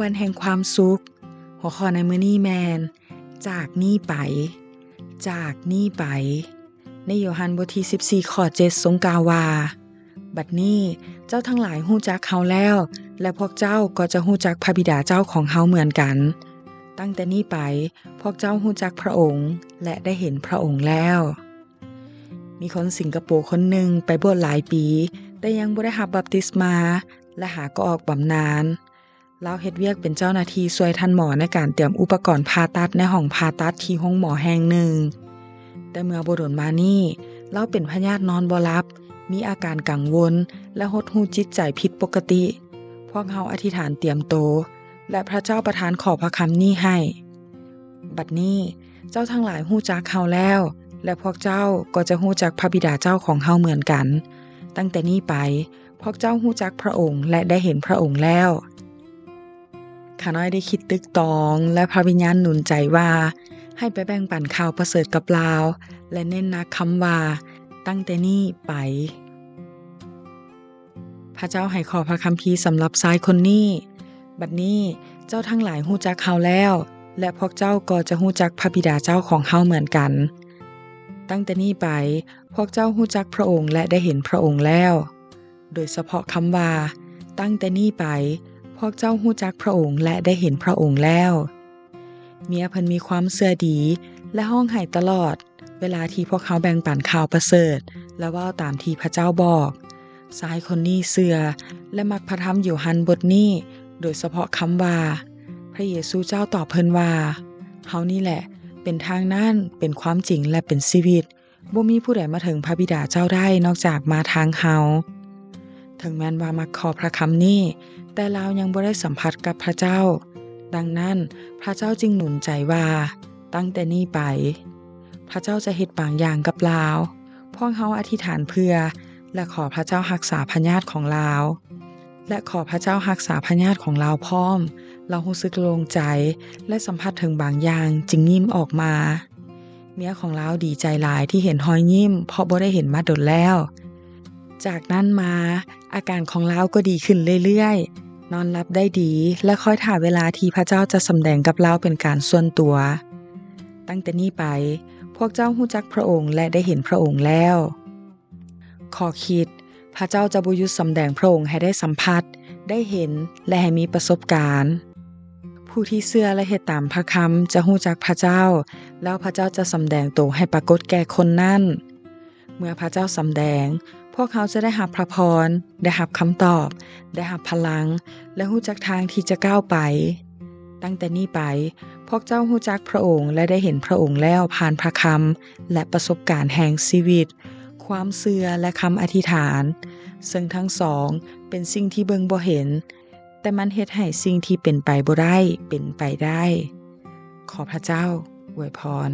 ວັນແຫ່ງຄວາມສຸກ. ຫົວຂໍ້ໃນມື້ນີ້ແມ່ນ ຈາກນີ້ໄປ ຈາກນີ້ໄປ. ໃນໂຍຮັນບົດທີສິບສີ່ ຂໍ້ເຈັດ ຊົງກ່າວວ່າ, ບັດນີ້ເຈົ້າທັງຫຼາຍຮູ້ຈັກເຮົາແລ້ວ ແລະ ພວກເຈົ້າກໍຈະຮູ້ຈັກພະບິດາເຈົ້າຂອງເຮົາເໝືອນກັນ. ຕັ້ງແຕ່ນີ້ໄປ ພວກເຈົ້າຮູ້ຈັກພະອົງ ແລະ ໄດ້ເຫັນພະອົງແລ້ວ. ມີຄົນສິງກະໂປຄົນໜຶ່ງໄປບວດຫຼາຍປີ ແຕ່ຍັງບໍ່ໄດ້ຮັບບັບຕິສມາ ແລະ ຫາກໍອອກບຳນານ. ລາວເຮັດວຽກເປັນເຈົ້າໜ້າທີ່ຊ່ວຍທ່ານໝໍໃນການຕຽມອຸປະກອນຜ່າຕັດໃນຫ້ອງຜ່າຕັດທີ່ໂຮງໝໍແຫ່ງໜຶ່ງ. ແຕ່ເມື່ອບໍ່ດົນມານີ້ ລາວເປັນພະຍາດນອນບໍ່ຫຼັບ, ມີອາການກັງວົນ ແລະ ຫົດຫູ່ຈິດໃຈຜິດປົກກະຕິ. ພວກເຮົາອະທິຖານຕຽມໂຕ ແລະ ພະເຈົ້າປະທານຂໍ້ພະຄຳນີ້ໃຫ້. ບັດນີ້ເຈົ້າທັງຫຼາຍຮູ້ຈັກເຮົາແລ້ວ ແລະ ພວກເຈົ້າກໍຈະຮູ້ຈັກພະບິດາເຈົ້າຂອງເຮົາເໝືອນກັນ. ຕັ້ງແຕ່ນີ້ໄປ ພວກເຈົ້າຮູ້ຈັກພະອົງ ແລະ ໄດ້ເຫັນພະອົງແລ້ວ. ຂ້ານ້ອຍໄດ້ຄິດຕຶກຕອງ ແລະ ພະວິນຍານໜູນໃຈວ່າ ໃຫ້ໄປແບ່ງປັນຂ່າວປະເສີດກັບລາວ ແລະ ເນັ້ນໜັກຄຳວ່າ ຕັ້ງແຕ່ນີ້ໄປ. ພະເຈົ້າໃຫ້ຂໍ້ພະຄຳພີສຳລັບຊາຍຄົນນີ້. ບັດນີ້ເຈົ້າທັງຫຼາຍຮູ້ຈັກເຮົາແລ້ວ ແລະ ພວກເຈົ້າກໍຈະຮູ້ຈັກພະບິດາເຈົ້າຂອງເຮົາເໝືອນກັນ. ຕັ້ງແຕ່ນີ້ໄປ ພວກເຈົ້າຮູ້ຈັກພະອົງ ແລະ ໄດ້ເຫັນພະອົງແລ້ວ. ໂດຍສະເພາະຄຳວ່າ ຕັ້ງແຕ່ນີ້ໄປ ພວກເຈົ້າຮູ້ຈັກພະອົງ ແລະ ໄດ້ເຫັນພະອົງແລ້ວ. ເມຍເພິ່ນມີຄວາມເຊື່ອດີ ແລະ ຮ້ອງໄຫ້ຕະຫຼອດ ເວລາທີ່ພວກເຮົາແບ່ງປັນຂ່າວປະເສີດ ແລະ ເວົ້າຕາມທີ່ພະເຈົ້າບອກ. ຊາຍຄົນນີ້ເຊື່ອ ແລະ ມັກພະທຳໂຍຮັນບົດນີ້, ໂດຍສະເພາະຄຳວ່າ ພະເຢຊູເຈົ້າຕອບເພິ່ນວ່າ, ເຮົານີ້ແຫຼະ ເປັນທາງນັ້ນ, ເປັນຄວາມຈິງ ແລະ ເປັນຊີວິດ. ບໍ່ມີຜູ້ໃດມາເຖິງພະບິດາເຈົ້າໄດ້ນອກຈາກມາທາງເຮົາ. ເຖິງແມ່ນວ່າມັກຂໍ້ພະຄຳນີ້, ແຕ່ລາວຍັງບໍ່ໄດ້ສຳຜັດກັບພະເຈົ້າ. ດັ່ງນັ້ນ, ພະເຈົ້າຈຶ່ງໜູນໃຈວ່າ, ຕັ້ງແຕ່ນີ້ໄປ, ພະເຈົ້າຈະເຮັດບາງຢ່າງກັບລາວ. ພວກເຮົາອະທິຖານເພື່ອ ແລະ ຂໍພະເຈົ້າຮັກສາພະຍາດຂອງລາວ. ແລະ ຂໍພະເຈົ້າຮັກສາພະຍາດຂອງລາວພ້ອມ. ລາວຮູ້ສຶກໂລ່ງໃຈ ແລະ ສຳຜັດເຖິງບາງຢ່າງ, ຈຶ່ງຍິ້ມອອກມາ. ເມຍຂອງລາວດີໃຈຫຼາຍທີ່ເຫັນຮອຍຍິ້ມ, ເພາະບໍ່ໄດ້ເຫັນມາດົນແລ້ວ. ຈາກນັ້ນມາ, ອາການຂອງລາວກໍດີຂຶ້ນເລື້ອຍໆ, ນອນຫຼັບໄດ້ດີ ແລະ ຄອຍຖ້າເວລາທີ່ພະເຈົ້າຈະສຳແດງກັບລາວເປັນການສ່ວນຕົວ. ຕັ້ງແຕ່ນີ້ໄປ, ພວກເຈົ້າຮູ້ຈັກພະອົງ ແລະ ໄດ້ເຫັນພະອົງແລ້ວ. ຂໍ້ຄິດ, ພະເຈົ້າຈະບໍ່ຢຸດສຳແດງພະອົງໃຫ້ໄດ້ສຳຜັດ, ໄດ້ເຫັນ ແລະ ໃຫ້ມີປະສົບການ. ຜູ້ທີ່ເຊື່ອ ແລະ ເຮັດຕາມພະຄຳຈະຮູ້ຈັກພະເຈົ້າ, ແລ້ວພະເຈົ້າຈະສຳແດງໂຕໃຫ້ປາກົດແກ່ຄົນນັ້ນ. ເມື່ອພະເຈົ້າສຳແດງ, ພວກເຮົາຈະໄດ້ຮັບພະພອນ, ໄດ້ຮັບຄຳຕອບ, ໄດ້ຮັບພະລັງ, ແລະ ຮູ້ຈັກທາງທີ່ຈະກ້າວໄປ. ຕັ້ງແຕ່ນີ້ໄປ, ພວກເຈົ້າຮູ້ຈັກພະອົງ ແລະ ໄດ້ເຫັນພະອົງແລ້ວຜ່ານພະຄຳ ແລະ ປະສົບການແຫ່ງຊີວິດ, ຄວາມເຊື່ອ ແລະ ຄຳອະທິຖານ, ເຊິ່ງທັງສອງເປັນສິ່ງທີ່ເບິ່ງບໍ່ເຫັນ, ແຕ່ມັນເຮັດໃຫ້ສິ່ງທີ່ເປັນໄປບໍ່ໄດ້ເປັນໄປໄດ້. ຂໍພະເຈົ້າອວຍພອນ.